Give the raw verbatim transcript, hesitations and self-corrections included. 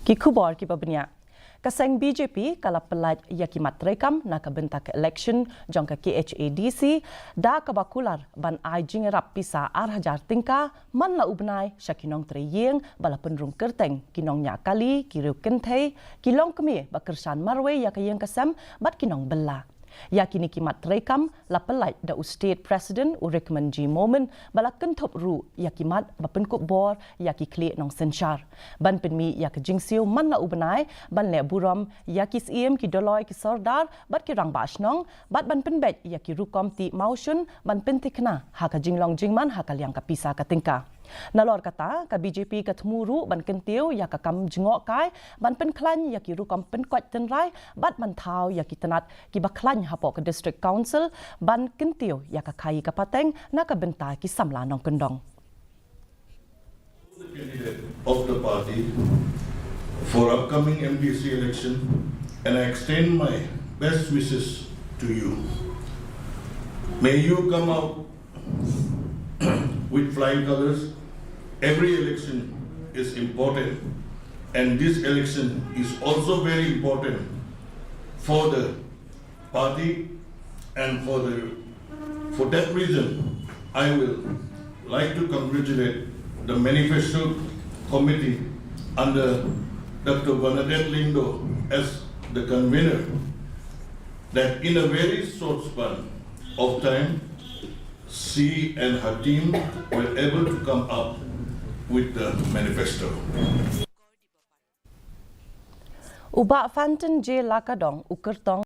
Ki khubor kiba bniah. Ka seng B J P ka la pyllait ïa ki mat treikam na ka bynta ka election jong ka K H A D C, da kaba kular ban ai jingïarap pisa ar hajar tyngka man la u bnai sha ki nongtrei ïing ba la pynrung kyrteng, ki nongñiah kali, ki riew kynthei, ki longkmie ba kyrshan marwei ïa ka ïing ka sem, bad ki nongbylla. Ïa kine ki mat treikam la pyllait da u State President u Rickman G Momin, ba la kynthup ruh ïa ki mat ba pynkup bor ïa ki khlieh nongsynshar, ban pynmih ïa ka jingsiew man la u bnai, ban leh burom ïa ki syiem, ki dolloi, ki sordar bad ki rangbah shnong, bad ban pynbeit ïa ki rukom tih mawshun ban pynthikna ha ka jinglong jingman ha ka liang ka pisa ka tyngka. Nalor kata, ka B J P ka thmu ruh ban kyntiew ïa ka kam jngohkai, ban pynkhlaiñ ïa ki rukom pynkoit tynrai, bad ban thaw ïa ki tnat kiba khlaiñ hapoh ka District Council, ban kyntiew ïa ka khaïi ka pateng na ka bynta ki samla nongkyndong. The candidate of the party for upcoming M D C election, and I extend my best wishes to you. May you come out with flying colors. Every election is important, and this election is also very important for the party, and for the for that reason, I will like to congratulate the manifesto committee under Doctor Bernadette Lyngdoh as the convener, that in a very short span of time, she and her team were able to come up with the manifesto. U Bah Fantin J Lakadong, u kyrtong